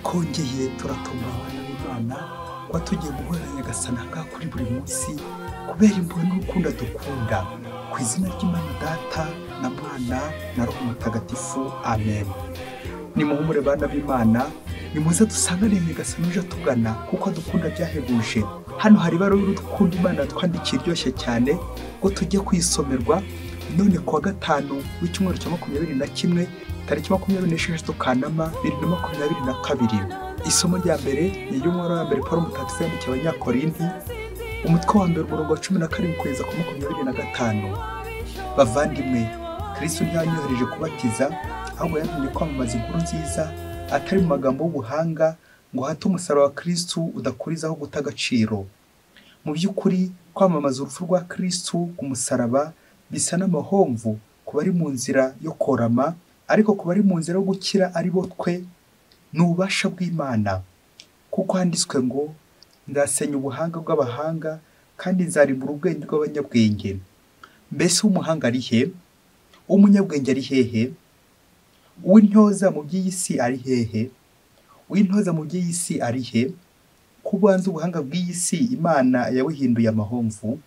Twongeye turatomba abana b'Imana kuba tugiye guhura na Nyagasani aha kuri buri munsi kubera impuhwe n'urukundo dukunda. Ku izina ry'Imana Data na Mwana na Roho Mutagatifu, amen. Nimuhumure bana b'Imana, nimuze dusangane Nyagasani uje atugana kuko adukunda byahebuje. Hano hari ibaruwa y'urukundo Imana twandikiye iryoshye cyane ngo tujye kuyisomerwa none kuwa gatanu w'icyumweru cya 21 tariki 26 Kanama 2022. Isomo rya mbere ni iry'umwaro wa mbere Paulo Mutagatifu yandikiye Abanyakorinti, umutwe wa mbere umurongo wa 17 kugeza ku 25. Bavandimwe, Kristo ntiyanyohereje kubatiza, ahubwo yantumye kwamamaza inkuru nziza, atari mu magambo y'ubuhanga, ngo hato umusaraba wa Kristo udakurizaho guta agaciro. Mu by'ukuri kwamamaza urupfu rwa Kristo ku musaraba bisa n'amahomvu ku bari mu nzira yo korama, ariko ku bari mu nzira yo gukira ari bo twe, ni ububasha bw'Imana. Kuko handitswe ngo nzasenya ubuhanga bw'abahanga kandi nzarimbura ubwenge bw'abanyabwenge. Mbese umuhanga ari he? Umunyabwenge ari hehe? Uw'intyoza mu by'iyi si ari hehe? Uw'intyoza mu by'iyi si ari he? Ko ubanza ubuhanga bw'iyi si Imana yabuhinduye amahomvu?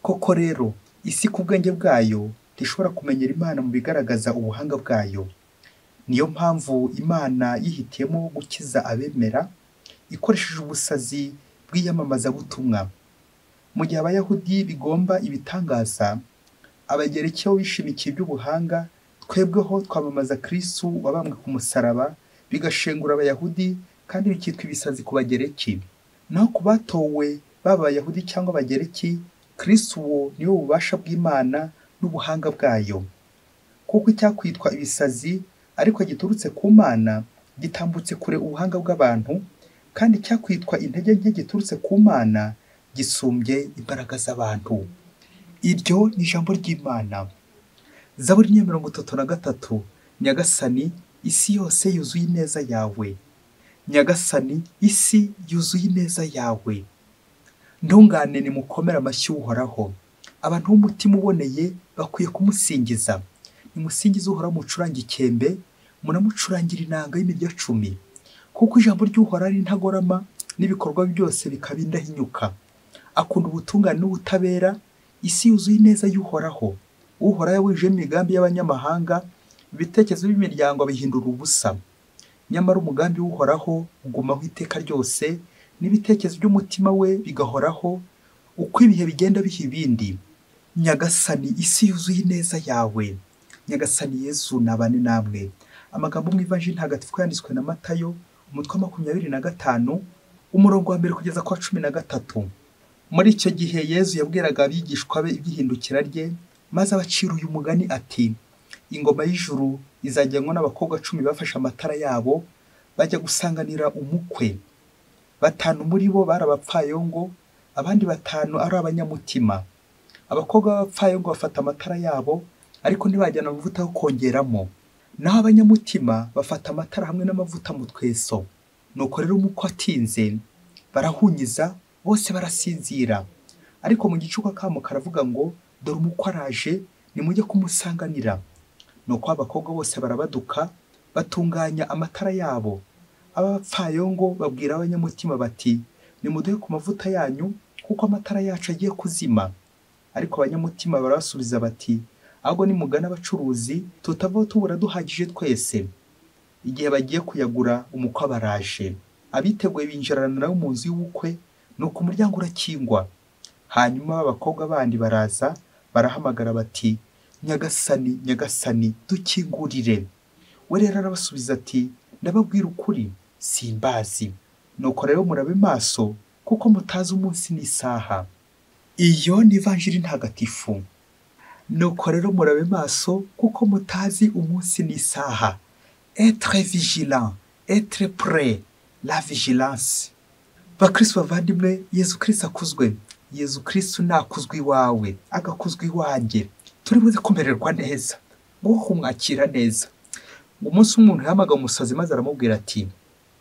Koko rero isi ku bwenge bwayo ntishobora kumenyera Imana mu bigaragaza ubuhanga bwayo. Niyo mpamvu Imana yihitiyemo gukiza abemera ikoresheje ubusazi bw'iyamamazabutumwa. Mu gihe Abayahudi bigomba ibitangaza, Abagereki bo bishimikiye iby'ubuhanga, twebweho twamamaza Kristo wabambwe ku musaraba, bigashengura Abayahudi kandi bikitwa ibisazi ku Bagereki. Naho ku batowe baba Abayahudi cyangwa Abagereki, Kristo uwo niwe bubasha bw'Imana n'ubuhanga bwayo. Kuko icyakwitwa ibisazi ariko giturutse ku Mana gitambutse kure ubuhanga bw'abantu, kandi icyakwitwa intege nke giturutse ku Mana gisumbye imbaraga z'abantu. Iryo ni ijambo ry'Imana. Zaburi ya 33. Nyagasani, isi yose yuzuye ineza yawe. Nyagasani, isi yuzuye ineza yawe. Ntungane nimukomere amashyi Uhoraho. Abantu b'umutima uboneye bakwiye kumusingiza. Nimusingize Uhoraho mucurange ikembe, munamucurangira inanga y'imirya 10. Kuko ijambo ry'Uhoraho ari intagorama, n'ibikorwa byose bikaba indahinyuka. Akunda ubutungane n'ubutabera, isi yuzuye ineza y'Uhoraho. Uhoraho yabujije imigambi y'abanyamahanga, ibitekerezo by'imiryango abihindura ubusa. Nyamara umugambi w'Uhoraho ugumaho iteka ryose, n'ibitekerezo by'umutima we bigahoraho, uko ibihe bigenda biha ibindi. Nyagasani, isi yuzuye ineza yawe. Nyagasani Yezu nabane namwe. Amagambo mu Ivanjiri Ntagatifu yanditswe na Matayo, umutwe wa 25, umurongo wa mbere kugeza kwa 13. Muri icyo gihe Yezu yabwiraga abigishwa be iby'ihindukira rye, maze abacira uyu mugani ati: ingoma y'ijuru izajyanwa n'abakobwa 10 bafashe amatara yabo bajya gusanganira umukwe. 5 muri bo bari abapfayongo, abandi 5 ari abanyamutima. Abakobwa b'abapfayongo bafata amatara yabo, ariko ntibajyana amavuta yo kongeramo. Naho abanyamutima bafata amatara hamwe n'amavuta mu tweso. Nuko rero umukwe atinze, barahunyiza bose barasinzira. Ariko mu gicuku akamo karavuga ngo dore umukwe araje, nimujye kumusanganira. Nuko abakobwa bose barabaduka, batunganya amatara yabo. Abapfayongo babwira abanyamutima bati nimuduhe ku mavuta yanyu, kuko amatara yacu agiye kuzima. Ariko abanyamutima barabasubiza bati ahubwo nimugana abacuruzi, tutavaho tubura duhagije twese. Igihe bagiye kuyagura, umukwe baraje. Abiteguye binjirana nawe mu nzu y'ubukwe, nuko umuryango urakingwa. Hanyuma abakobwa bandi baraza, barahamagara bati Nyagasani, Nyagasani, dukingurire. We rero arabasubiza ati ndababwira ukuri, simbazi. Nuko rero murabe maso, kuko mutazi umunsi n'isaha. Iyo ni Ivanjiri Ntagatifu. Nuko rero murabe maso, kuko mutazi umunsi n'isaha. Être vigilant, être prêt, la vigilance. Bakristo bavandimwe, Yezu Kristo akuzwe. Yezu Kristo nakuzwe iwawe, agakuzwe iwanjye. Turi buze kumererwa neza, ngo kumwakira neza. Umunsi umuntu yamaga umusazi maze aramubwira ati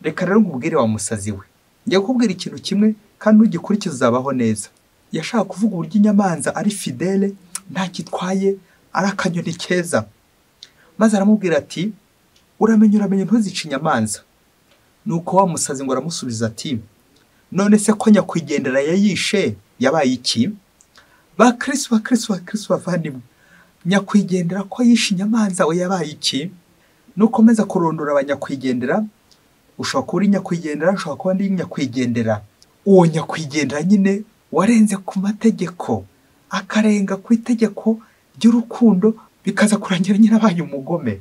reka rero nkubwire wa musazi we, ngiye kukubwira ikintu kimwe kandi ugikurikiza uzabaho neza. Yashaka kuvuga uburyo inyamanza ari fidele, nta kitwaye, ari akanyoni keza. Maze aramubwira ati uramenye uramenye ntuzice inyamanza. Nuko wa musazi ngo aramusubiza ati none se ko nyakwigendera yayishe yabaye iki? Bakristo bakristo bakristo bavandimwe, nyakwigendera ko yishe inyamanza we yabaye iki? Nukomeza kurondora abanyakwigendera, ushobora kuba uri nyakwigendera, ushobora kuba ndi nyakwigendera. Uwo nyakwigendera nyine warenze ku mategeko, akarenga ku itegeko ry'urukundo, bikaza kurangira nyine abaye umugome.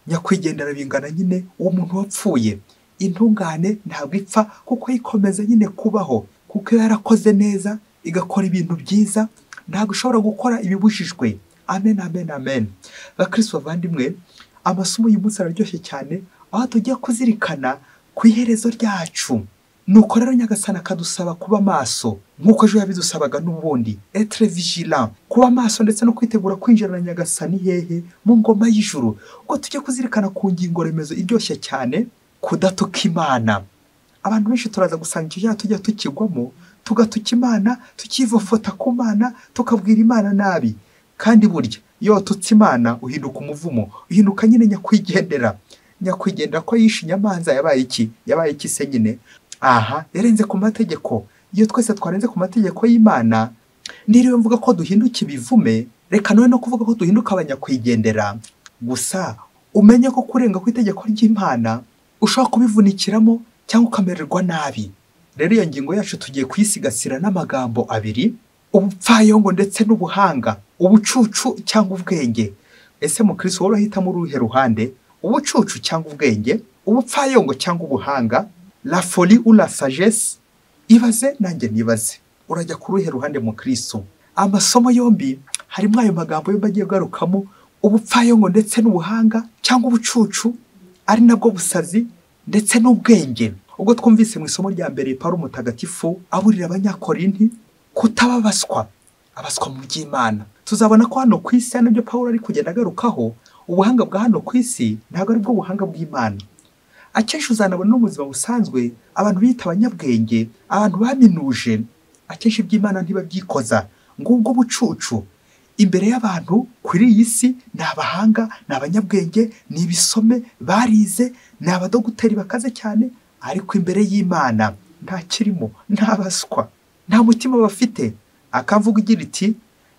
Nyakwigendera bingana nyine uwo muntu wapfuye. Intungane ntabwo ipfa kuko ikomeza nyine kubaho, kuko iyo yarakoze neza igakora ibintu byiza, ntabwo ishobora gukora ibibujijwe. Amen, amen, amen. Bakristo bavandimwe, amasomo y'uyu munsi araryoshye cyane, aho tugiye kuzirikana ku iherezo ryacu. Nuko rero Nyagasani akadusaba kuba maso nk'uko ejo yabidusabaga n'ubundi, être vigilant, kuba maso ndetse no kwitegura kwinjira na Nyagasani hehe? Mu ngoma y'ijuru. Ubwo tujye kuzirikana ku ngingo remezo iryoshye cyane, kudatuka Imana. Abantu benshi turaza gusanga icyo cyaha tujya tukigwamo, tugatuka Imana, tukivofota ku Mana, tukabwira Imana nabi. Kandi burya iyo watutse Imana uhinduka umuvumo, uhinduka nyine nyakwigendera. Nyakwigendera ko yishe inyamanza yabaye iki? Yabaye iki se nyine? Aha yarenze ku mategeko. Iyo twese twarenze ku mategeko y'Imana, ndiriwe mvuga ko duhinduka ibivume, reka none no kuvuga ko duhinduka abanyakwigendera. Gusa umenye ko kurenga ku itegeko ry'Imana ushobora kubivunikiramo cyangwa ukamererwa nabi. Rero iyo ngingo yacu tugiye kuyisigasira n'amagambo abiri, ubupfayongo ndetse n'ubuhanga, ubucucu cyangwa ubwenge. Ese mukristo wowe urahitamo uruhe ruhande? Ubucucu cyangwa ubwenge, ubupfayongo cyangwa ubuhanga, la folie ou la sagesse? Ibaze nanjye nibaze, urajya ku ruhe ruhande mukristo? Amasomo yombi harimo ayo magambo yombi agiye agarukamo, ubupfayongo ndetse n'ubuhanga cyangwa ubucucu, ari nabwo busazi ndetse n'ubwenge. Ubwo twumvise mu isomo rya mbere Paulo mutagatifu aburira abanyakorinti kutaba abaswa, abaswa mu by'Imana. Tuzabona ko hano ku isi nibyo Paulo ari kugenda agarukaho, ubuhanga bwa hano ku isi ntabwo ari bwo buhanga bw'Imana. Akenshi uzanabona no mu buzima busanzwe abantu biyita abanyabwenge, abantu baminuje, akenshi iby'Imana ntibabyikoza. Ngubwo bucucu imbere y'abantu kuri iyi si ni abahanga, ni abanyabwenge, ni ibisome, barize, ni abadogiteri bakaze cyane, ariko imbere y'Imana nta kirimo, nta baswa, nta mutima bafite. Akavuga igira iti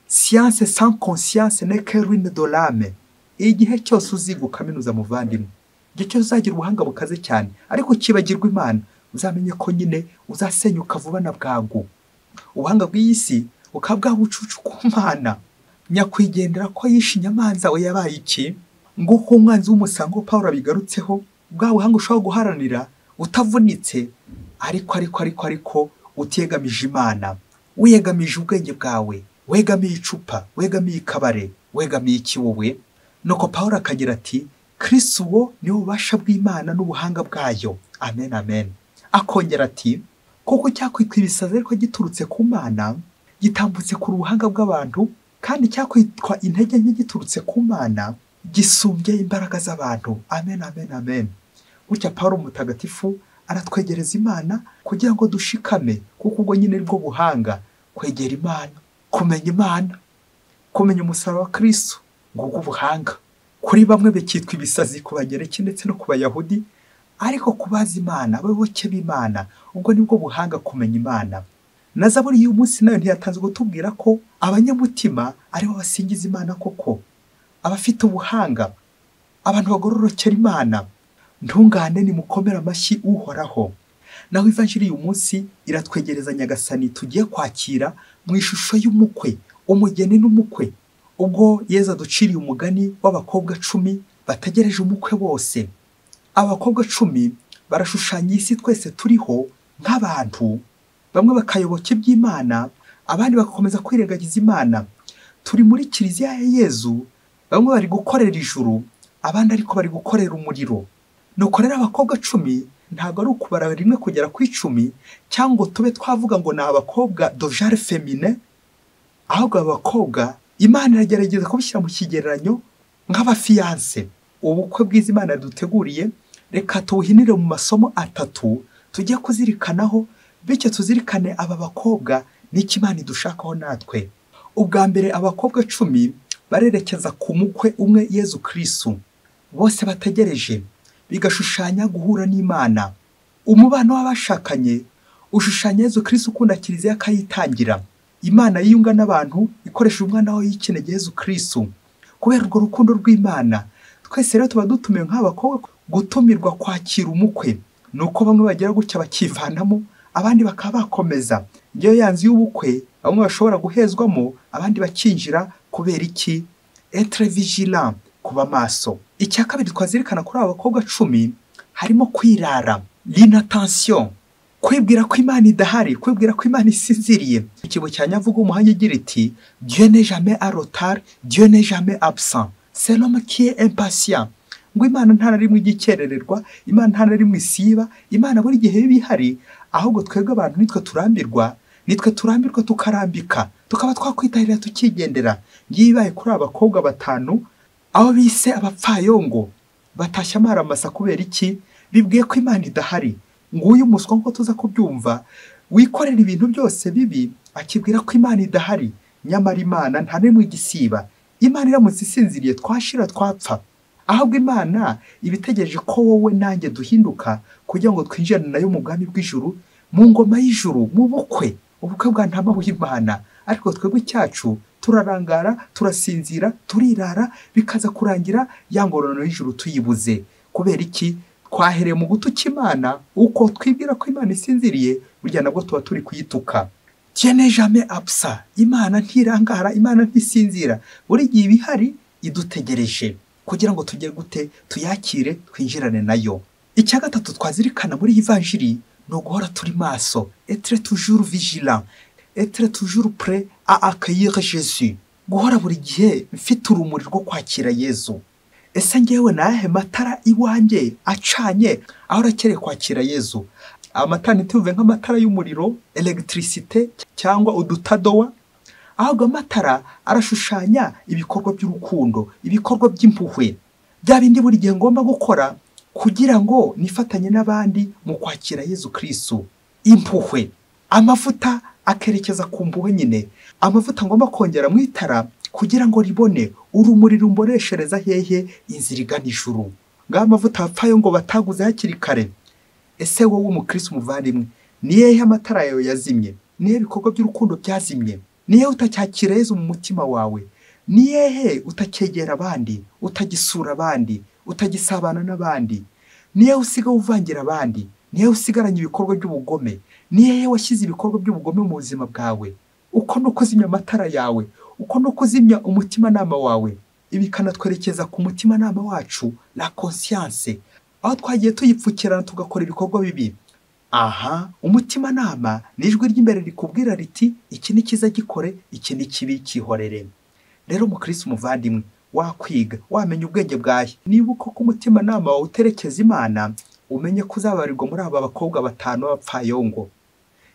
science sans conscience n'est que ruine de l'âme. Igihe cyose uziga ukaminuza muvandimwe, igihe cyose uzagira ubuhanga bukaze cyane ariko ukibagirwa Imana, uzamenye ko nyine uzasenyuka vuba na bwangu. Ubuhanga bw'iyi si bukaba bwabucucu ku Mana. Nyakwigendera ko yishe inyamanza we yabaye iki? Nguko umwanzi w'umusango Paulo abigarutseho, bwa buhanga ushobora guharanira utavunitse, ariko ariko ariko ariko utegamije Imana, wiyegamije ubwenge bwawe, wegamiye icupa, wegamiye ikabare, wegamiye iki wowe? Nuko Paulo akagira ati Kristo uwo ni ububasha bw'Imana n'ubuhanga bwayo. Amen, amen. Akongera ati kuko cyakwitwa ibisazi ariko giturutse ku Mana, gitambutse ku buhanga bw'abantu, kandi cyakwitwa intege nke giturutse ku Mana, gisumbye imbaraga z'abantu. Amen, amen, amen. Gutya Paulo mutagatifu aratwegereza Imana kugira ngo dushikame, kuko ubwo nyine bwo buhanga, kwegera Imana, kumenya Imana, kumenya umusaraba wa Kristo, ngubwo ubuhanga. Kuri bamwe bikitwa ibisazi ku Bagereki ndetse no ku Bayahudi, ariko kubaza Imana, abayoboke b'Imana, ubwo nibwo buhanga, kumenya Imana. Na Zaburi y'uyu munsi nayo ntiyatanzwe kutubwira ko abanyamutima aribo basingiza Imana koko, abafite ubuhanga, abantu bagororokera Imana. Ntungane nimukomere amashyi Uhoraho. Naho ivanjiri y'uyu munsi iratwegereza Nyagasani tugiye kwakira mu ishusho y'umukwe, umugeni n'umukwe. Ubwo Yezu aduciriye umugani w'abakobwa 10 bategereje umukwe bose. Abakobwa 10 barashushanya isi twese turiho nk'abantu, bamwe bakayoboka iby'Imana, abandi bagakomeza kwirengagiza Imana. Turi muri kiliziya ya Yezu, bamwe bari gukorera ijuru, abandi ariko bari gukorera umuriro. Nuko rero abakobwa 10 ntabwo ari ukubara rimwe kugera ku 10, cyangwa tube twavuga ngo ni abakobwa de genre féminin, ahubwo abakobwa Imana iragerageza kubishyira mu kigereranyo nk'abafiyanse. Ubukwe bwiza Imana duteguriye, reka tuwuhinire mu masomo 3 tujye kuzirikanaho, bityo tuzirikane aba bakobwa n'icyo Imana idushakaho natwe. Ubwa mbere abakobwa 10 barerekeza ku mukwe umwe Yezu Kristo, bose bategereje, bigashushanya guhura n'Imana. Umubano w'abashakanye ushushanya Yezu Kristu ukunda Kiliziya akayitangira. Imana yiyunga n'abantu ikoresha umwana wayo y'ikinege Yezu Kristu. Kubera urwo rukundo rw'Imana, twese rero tuba dutumiwe nk'abakobwa gutumirwa kwakira umukwe. Nuko bamwe bagera gutya bakivanamo, abandi bakaba bakomeza. Ngeyo yanzu y'ubukwe bamwe bashobora guhezwamo, abandi bakinjira. Kubera iki? Être vigilant, kuba maso. Icya kabiri twazirikana kuri aba bakobwa 10 harimo kwirara, l'inattention, kwibwira ko Imana idahari, kwibwira ko Imana isinziriye. Ikibo cya Nyavugo umuhanga igira iti Dieu n'est jamais en retard, Dieu n'est jamais absent, c'est l'homme qui est impatient. Ngo Imana nta na rimwe igikerererwa, Imana nta na rimwe isiba, Imana buri gihe iba ihari, ahubwo twebwe abantu nitwe turambirwa, nitwe turambirwa tukarambika, tukaba twakwitahira tukigendera. Ngiye ibaye kuri abakobwa 5 aho bise abapfayongo batashye amaramasa. Kubera iki? Bibwiye ko Imana idahari. Nguyu umuswa nko tuza kubyumva, wikorera ibintu byose bibi akibwira ko Imana idahari, nyamara Imana nta n'imwe igisiba. Imana iramutse isinziriye twashira twapfa. Ahubwo Imana ibitegereje ko wowe nanjye duhinduka kugira ngo twinjirane nayo mu bwami bw'ijuru, mu ngoma y'ijuru, mu bukwe, ubukwe bwa ntama w'Imana. Ariko twebwe cyacu turarangara, turasinzira, turirara, bikaza kurangira ya ngororano y'ijuru tuyibuze. Kubera iki? Twahereye mu gutuka Imana. Uko twibwira ko Imana isinziriye, burya nabwo tuba turi kuyituka. Dieu n'est jamais absent. Imana ntirangara, Imana ntisinzira, buri gihe ibihari idutegereje kugira ngo tugere gute tuyakire, twinjirane nayo. Icya gatatu twazirikana muri ivanjiri ni uguhora turi maso, être toujours vigilant, être toujours prêt à accueillir Jésus. Guhora buri gihe mfite urumuri rwo kwakira Yezu. Ese ngewe nahe matara iwanjye acanye aho arakereye kwakira Yezu? Amatara ntituve nk'amatara y'umuriro, electricité cyangwa udutadowa, ahubwo amatara arashushanya ibikorwa by'urukundo, ibikorwa by'impuhwe, bya bindi buri gihe ngomba gukora kugira ngo nifatanye n'abandi mu kwakira Yezu Kristu. Impuhwe, amavuta akerekeza ku mpuhwe nyine, amavuta ngomba kongera mu itara kugira ngo ribone urumuri rumboneshereza hehe inzira igana ijuru. Ngaho amavuta apfayo ngo bataguze hakiri kare. Ese wowe umukristo umuvandimwe, ni hehe amatara yawe yazimye? Ni hehe ibikorwa by'urukundo byazimye? Ni hehe utacyakira Yezu mu mutima wawe? Ni hehe utacyegera abandi, utagisura abandi, utagisabana n'abandi? Ni hehe usiga uvangira abandi? Ni hehe usigaranye ibikorwa by'ubugome? Ni hehe washyize ibikorwa by'ubugome mu buzima bwawe? Uko no kuzimya amatara yawe, uko no kuzimya umutimanama wawe. Ibi bikanatwerekeza ku mutimanama wacu, la conscience, aho twagiye tuyipfukirana tugakora ibikorwa bibi. Aha, umutimanama ni ijwi ry'imbere rikubwira riti iki ni cyiza gikore, iki ni kibi cyihorere. Rero mukristo umuvandimwe, wakwiga wamenya ubwenge bwahe, niba uko ku mutimanama wawe uterekeza Imana, umenye ko uzabarirwa muri aba bakobwa 5 b'abapfayongo.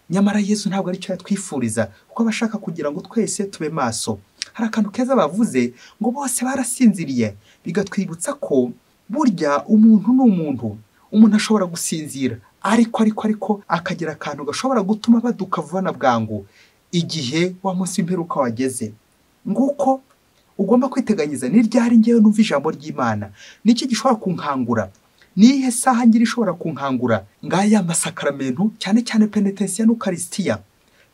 Nyamara Yezu ntabwo aricyo yatwifuriza, kuko abashaka kugira ngo twese tube maso. Hari akantu keza bavuze ngo bose barasinziriye, bigatwibutsa ko burya umuntu ni umuntu, umuntu ashobora gusinzira ariko akagira akantu gashobora gutuma baduka vuba na bwangu igihe wa munsi w'imperuka wageze. Nguko ugomba kwiteganyiza, ni ryari ngewe numva ijambo ry'Imana? Niki gishobora kunkangura? Nihe saha ngira ishobora kunkangura? Ngaya masakaramentu, cyane cyane penetensiya n'Ukarisitiya,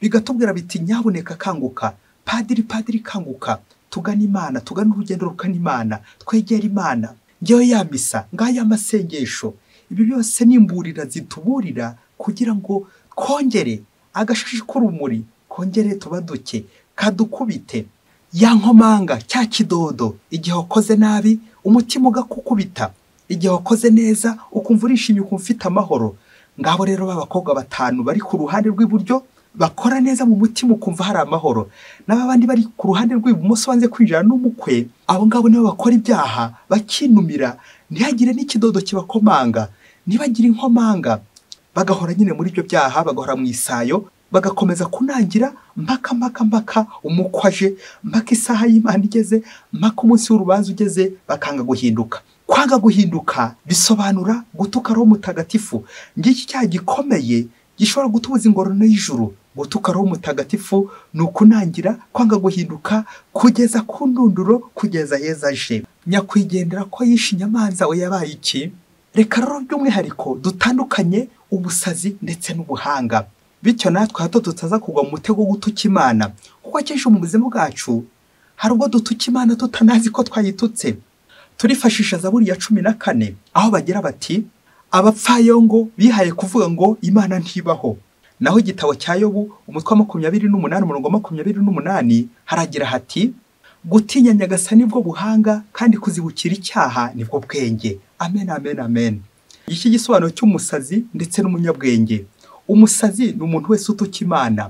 bigatubwira biti nyabuneka kanguka, padiri padiri kanguka, tugana Imana, tugana urugendo rukana Imana, twegera Imana. Ngewe ya misa, ngaya masengesho, ibi byose nimburira zituburira kugira ngo twongere agashashi k'urumuri, kongere tubaduke, kadukubite ya nkomanga cya kidodo. Igihe wakoze nabi umutima ugakukubita, igihe wakoze neza ukumva urishimye, ukumva ufite amahoro. Ngabo rero b'abakobwa 5 bari ku ruhande rw'iburyo bakora neza mu mutima ukumva hari amahoro, n'abandi bari ku ruhande rw'ibumoso banze kwinjira n'umukwe, abo ngabo nibo bakora ibyaha bakinumira, ntihagire n'ikidodo kibakomanga, ntibagire inkomanga, bagahora nyine muri ibyo byaha, bagahora mu isayo, bagakomeza kunangira mpaka mpaka mpaka umukwaje, mpaka isaha y'Imana igeze, mpaka umunsi w'urubanza ugeze, bakanga guhinduka. Kwanga guhinduka bisobanura gutuka Roho Mutagatifu. Ngiki cyaha gikomeye gishobora gutubuza ingororano y'ijuru. Gutuka Roho Mutagatifu ni ukunangira, kwanga guhinduka kugeza ku ndunduro, kugeza Yezu aje. Nyakwigendera ko yishe inyamanza we yabaye iki? Reka rero by'umwihariko dutandukanye ubusazi ndetse n'ubuhanga. Bityo natwe hato tutaza kugwa mu mutego wo gutuka Imana, kuko akenshi mu buzima bwacu hari ubwo dutuka Imana tutanazi ko twayitutse. Turifashisha Zaburi ya 14 aho bagira bati abapfayongo bihaye kuvuga ngo Imana ntibaho. Naho igitabo cya Yobu umutwe wa 28 umurongo 28 haragira hati gutinya Nyagasani nibwo buhanga kandi kuzibukira icyaha nibwo bwenge. Amen, amen, amen. Iki gisobanuro cy'umusazi ndetse n'umunyabwenge. Umusazi ni umuntu wese utuka Imana,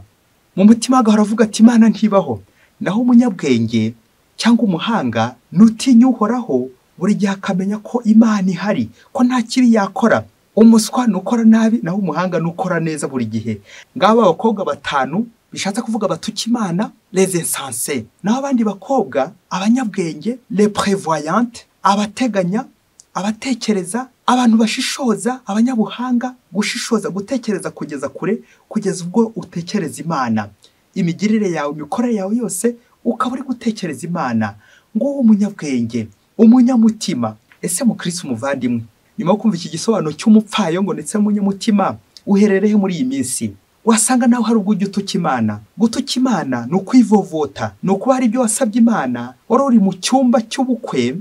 mu mutima agahora avuga ati Imana ntibaho. Naho umunyabwenge cyangwa umuhanga nutinya Uhoraho, buri gihe akamenya ko Imana ihari, ko nta kibi yakora. Umuswa nukora nabi, naho umuhanga nukora neza buri gihe. Ngaba abakobwa 5 bishatse kuvuga batuka Imana, les insensés. Naho abandi bakobwa abanyabwenge, les prévoyantes, abateganya, abatekereza, abantu bashishoza, abanyabuhanga, gushishoza, gutekereza kugeza kure, kugeza ubwo utekereza Imana. Imigirire yawe, imikorere yawe yose ukaba uri gutekereza Imana. Ngo umunyabwenge, umunyamutima. Ese mukristo umuvandimwe, nyuma yo kumva iki gisobanuro cy'umupfayongo ndetse n'umunyamutima, uhererehe muri iyi minsi? Wasanga nawe hari ubwo ujya utuka Imana. Gutuka Imana ni ukwivovota, ni ukuba hari ibyo wasabye Imana, wari uri mu cyumba cy'ubukwe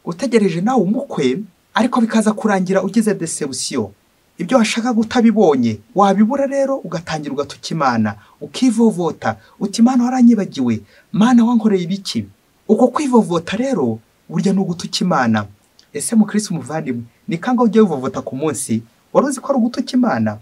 utegereje nawe umukwe, ariko bikaza kurangira ugize deception, ibyo washakaga utabibonye. Wabibura rero ugatangira ugatuka Imana, ukivovota uti Imana waranyibagiwe, Mana wankoreye ibiki? Uko kwivovota rero burya ni ugutuka Imana. Ese mukristo umuvandimwe, ni kangahe ujya wivovota ku munsi? Wari uzi ko ari ugutuka Imana?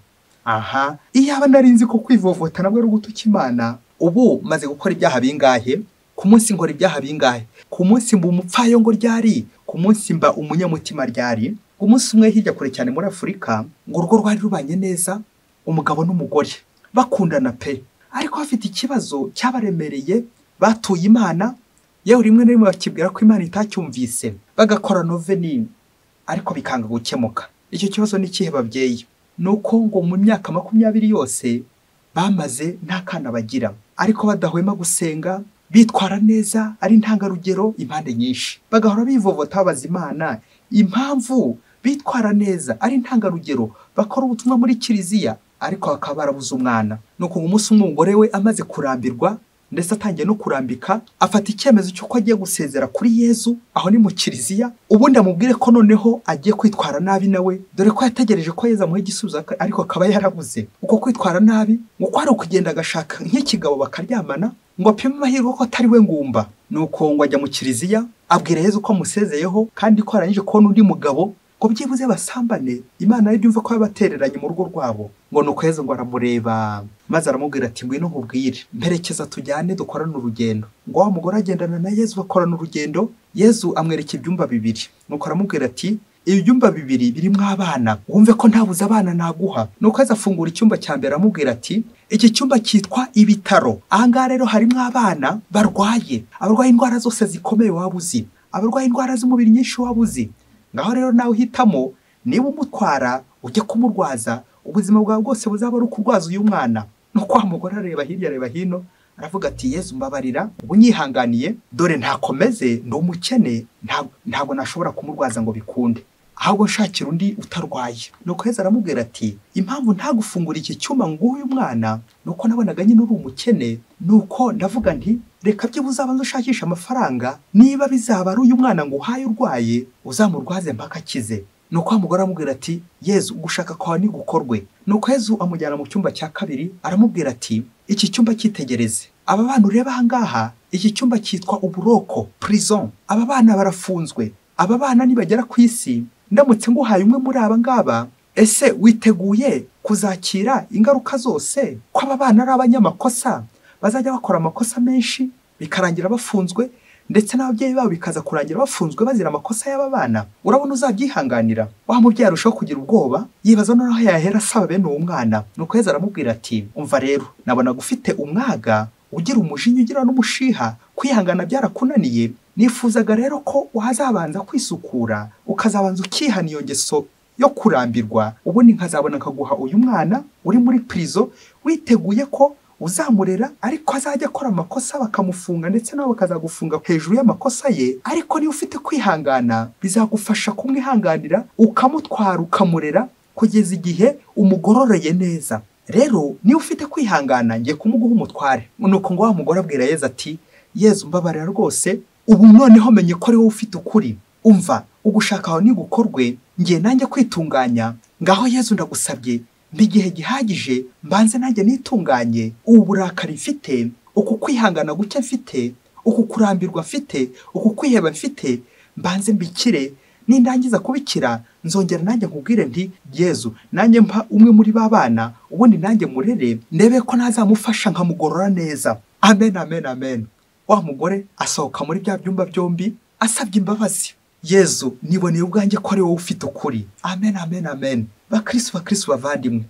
Aha, iyaba nari nzi ko kwivovota nabwo ari ugutuka Imana, ubu maze gukora ibyaha bingahe? Ku munsi nkora ibyaha bingahe? Ku munsi mba umupfayongo ryari? Ku munsi mba umunyamutima ryari? Umunsi umwe hirya kure cyane muri Afurika, ngo urugo rwari rubanye neza, umugabo n'umugore bakundana pe, ariko bafite ikibazo cyabaremereye, batuye Imana, yewe rimwe na rimwe bakibwira ko Imana itacyumvise, bagakora noveni ariko bikanga gukemuka. Icyo kibazo ni ikihe babyeyi? Nuko ngo mu myaka 20 yose bamaze nta kana bagira, ariko badahwema gusenga, bitwara neza, ari intangarugero impande nyinshi, bagahora bivovota babaza Imana impamvu bitwara neza, ari intangarugero, bakora ubutumwa muri kiliziya, ariko bakaba barabuze umwana. Nuko umunsi umwe umugore we amaze kurambirwa ndetse atangiye no kurambika, afata icyemezo cy'uko agiye gusezera kuri Yezu, aho ni mu kiliziya, ubundi amubwire ko noneho agiye kwitwara nabi nawe, dore ko yategereje ko Yezu amuha igisubizo ariko akaba yarabuze. Uko kwitwara nabi ngo kwari ukugenda agashaka nk'ikigabo bakaryamana, ngo apime amahirwe ko atari we ngumba. Nuko ngo ajya mu kiliziya, abwira Yezu ko amusezeyeho kandi ko arangije kubona undi mugabo, ngo byibuze basambane, Imana y'ibyumva ko yabatereranye mu rugo rwabo. Ngo nuko Yezu ngo aramureba, maze aramubwira ati ngwino nkubwire, mperekeza tujyane dukorane urugendo. Ngo wa mugore agendana na Yezu bakorana urugendo, Yezu amwereka ibyumba 2. Nuko aramubwira ati ibyumba 2 birimo abana, wumve ko ntabuze abana naguha. Nuko Yezu afungura icyumba cya mbere aramubwira ati iki cyumba cyitwa ibitaro, aha ngaha rero harimo abana barwaye, abarwaye indwara zose zikomeye waba uzi, abarwaye indwara z'umubiri nyinshi waba uzi. Ngaho rero nawe uhitamo niba umutwara ujye kumurwaza, ubuzima bwawe bwose buzaba ari ukurwaza uyu mwana. Nuko wa mugore areba hirya areba hino, aravuga ati Yezu mbabarira, ubu nyihanganiye, dore ntakomeze, ndi umukene, ntabwo nashobora kumurwaza ngo bikunde, ahubwo nshakira undi utarwaye. Nuko Yezu aramubwira ati impamvu ntagufungura iki cyuma ngo uyu mwana, nuko nabonaga nyine uri umukene, nuko ndavuga nti reka byibuze uzabanze ushakisha amafaranga, niba bizaba ari uyu mwana ngo uhaye urwaye, uzamurwaze mpaka akize. Nuko wa mugore aramubwira ati Yezu gushaka kwawe ni gukorwe. Nuko Yezu amujyana mu cyumba cya kabiri, aramubwira ati iki cyumba cyitegereze, aba bana ureba aha ngaha, iki cyumba cyitwa uburoko, prison. Aba bana barafunzwe, aba bana nibagera ku isi, ndamutse nguhaye umwe muri aba ngaba, ese witeguye kuzakira ingaruka zose ko aba bana ari abanyamakosa, bazajya bakora amakosa menshi bikarangira bafunzwe, ndetse n'ababyeyi babo bikaza kurangira bafunzwe bazira amakosa y'aba bana? Urabona uzabyihanganira? Wa mubyeyi arushaho kugira ubwoba, yibaza noneho yahera asaba bene uwo mwana. Nuko Yezu aramubwira ati umva rero, nabonaga ufite umwaga, ugira umujinya, ugira n'umushiha, kwihangana byarakunaniye, nifuzaga rero ko wazabanza kwisukura, ukazabanza ukihana iyo ngeso yo kurambirwa, ubundi nkazabona nkaguha uyu mwana uri muri prison, witeguye ko uzamurera, ariko azajya akora amakosa bakamufunga, ndetse nabo bakazagufunga hejuru y'amakosa ye. Ariko niba ufite kwihangana bizagufasha kumwihanganira, ukamutwara ukamurera, kugeza igihe umugororeye neza. Rero niba ufite kwihangana ngiye kumuguha umutware. Nuko ngo wa mugore abwira Yezu ati Yezu mbabarira rwose, ubu noneho menye ko ari wowe ufite ukuri. Umva, ugushaka aho nigukorwe, ngiye nanjye kwitunganya. Ngaho Yezu ndagusabye mpa igihe gihagije mbanze nanjye nitunganye. Ubu burakari mfite, uku kwihangana guke mfite, uku kurambirwa mfite, uku kwiheba mfite, mbanze mbikire. Nindangiza kubikira nzongera nanjye nkubwire nti Yezu nanjye mpa umwe muri ba bana, ubundi nanjye murere ndebe ko nazamufasha nkamugorora neza. Amen, amen, amen. Wa mugore asohoka muri bya byumba byombi asabye imbabazi. Yezu niboneye ubwanjye ko ari wowe ufite ukuri. Amen, amen, amen. Bakristo, bakristo bavandimwe,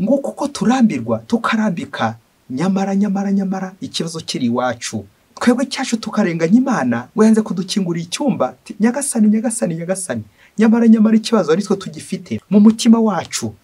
nguko uko turambirwa tukarambika, nyamara nyamara nyamara ikibazo kiri iwacu. Twebwe cyacu tukarenganya Imana ngo yanze kudukingurira icyumba, Nyagasani, Nyagasani, Nyagasani. Nyamara nyamara ikibazo ari twe tugifite mu mutima wacu.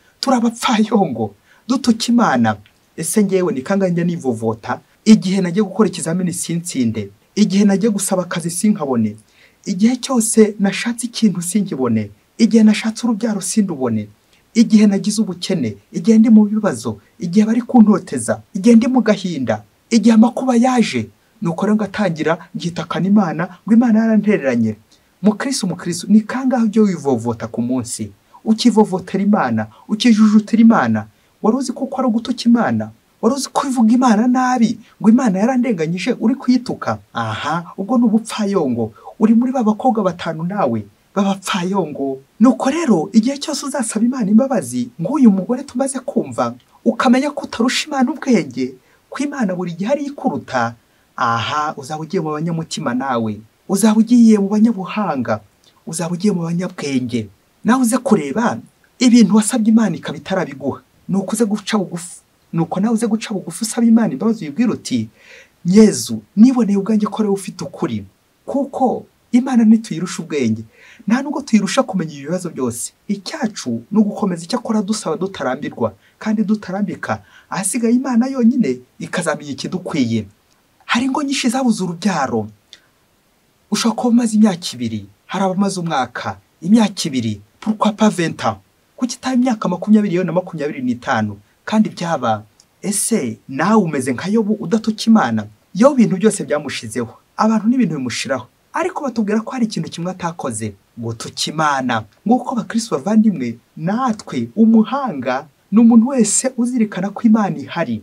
Turabapfayongo dutuka Imana. Ese ngewe ni kangahe njya nivovota igihe nagiye gukora ikizamini sinsinde, igihe nagiye gusaba akazi sinkabone, igihe cyose nashatse ikintu sinkibone, igihe nashatse urubyaro sindubone, igihe nagize ubukene, igihe ndi mu bibazo, igihe bari kuntoteza, igihe ndi mu gahinda, igihe amakuba yaje. Nuko rero ngatangira ngitakana Imana ngo Imana yarantereranye. Mukristo, mukristo, ni kangahe ujye wivovota ku munsi, ukivovotera Imana, ukijujutira Imana? Wari uzi ko ari ugutuka Imana? Wari uzi ko ivuga Imana nabi ngo Imana yarandenganyije, uri kuyituka? Aha, ubwo ni ubupfayongo. Uri muri ba bakobwa batanu nawe b'abapfayongo. Nuko rero igihe cyose uzasaba Imana imbabazi nk'uyu mugore tumaze kumva, ukamenya ko utarusha Imana ubwenge, ko Imana buri gihe ari ikuruta, aha uzaba ugiye mu banyamutima nawe, uzaba ugiye mu banyabuhanga, uzaba ugiye mu banyabwenge. Nawe uze kureba ibintu wasabye Imana ikaba itarabiguha, nuko uze guca bugufi. Nuko nawe uze guca bugufi usaba Imana imbabazi, uyibwira uti Yezu niboneye ubwanjye ko ari wowe ufite ukuri. Kuko Imana ntituyirusha ubwenge, nta nubwo tuyirusha kumenya ibibazo byose. Icyacu ni ugukomeza icyo akora dusaba dutarambirwa kandi dutarambika, ahasigaye Imana yonyine ikazamenya ikidukwiye. Hari ingo nyinshi zabuze urubyaro. Ushobora kuba umaze imyaka 2, hari abamaze umwaka, imyaka 2, pourquoi pas 20 ans? Kuki itaba imyaka 20 na 25? Kandi byaba. Ese nawe umeze nka Yobu udatuka Imana? Yobu ibintu byose byamushizeho, abantu n'ibintu bimushiraho, ariko batubwira ko hari ikintu kimwe atakoze, gutuka Imana. Nguko bakristo bavandimwe, natwe umuhanga ni umuntu wese uzirikana ko Imana ihari.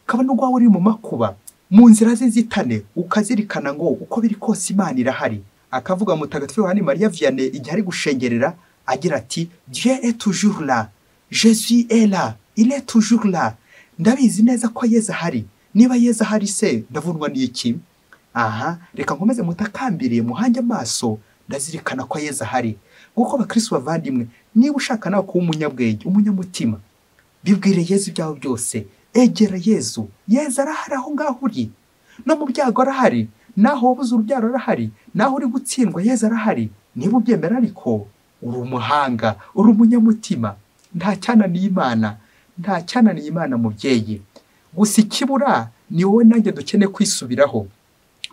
Kabone ubwo uri mu makuba, mu nzira z'inzitane, ukazirikana ngo uko biri kose Imana irahari. Akavuga Mutagatifu Yohani Mariya Vianney igihe ari gushengerera agira ati Dieu est toujours là, Jésus est là, il est toujours là. Ndabizi neza ko Yezu ahari. Niba Yezu ahari se ndavunwa n'iki? Aha, reka nkomeze mutakambire muhange amaso, ndazirikana ko Yezu ahari. Nguko bakristo bavandimwe, niba ushaka nawe kuba umunyabwenge, umunyamutima, bibwire Yezu ibyawe byose. Egera Yezu. Yezu arahari aho ngaho uri. No mu byago arahari, naho wabuze urubyaro arahari, naho uri gutsindwa Yezu arahari. Niba ubyemera ariko uri umuhanga, uri umunyamutima. Nta cyananiye Imana, nta cyananiye Imana mubyeyi. Gusa ikibura ni wowe nanjye dukeneye kwisubiraho.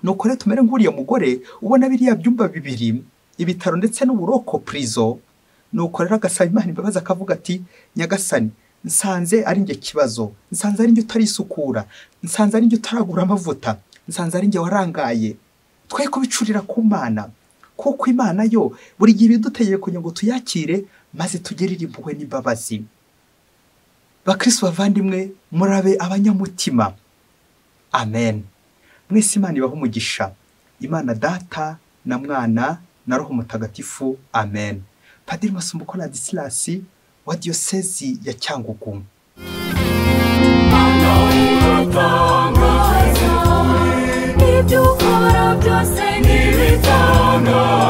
Nuko rero tumere nk'uriya mugore ubona biriya byumba bibiri, ibitaro ndetse n'uburoko prison. Nuko rero agasaba Imana imbabazi akavuga ati Nyagasani, nsanze ari njye kibazo, nsanze ari njye utarisukura, nsanze ari njye utaragura amavuta, nsanze ari njye warangaye. Twe kubicurira ku Mana, kuko Imana yo buri gihe ibiduteye kugira ngo tuyakire maze tugirire impuhwe n'imbabazi. Bakristo bavandimwe, murabe abanyamutima. Amen. Mwese Imana ibahe umugisha. Imana Data na Mwana na Roho Mutagatifu. Amen. Padiri Masumbuko Ladislas wa Diyosezi ya Cyangugu. Ibyo ukora byose n'ibitangaza.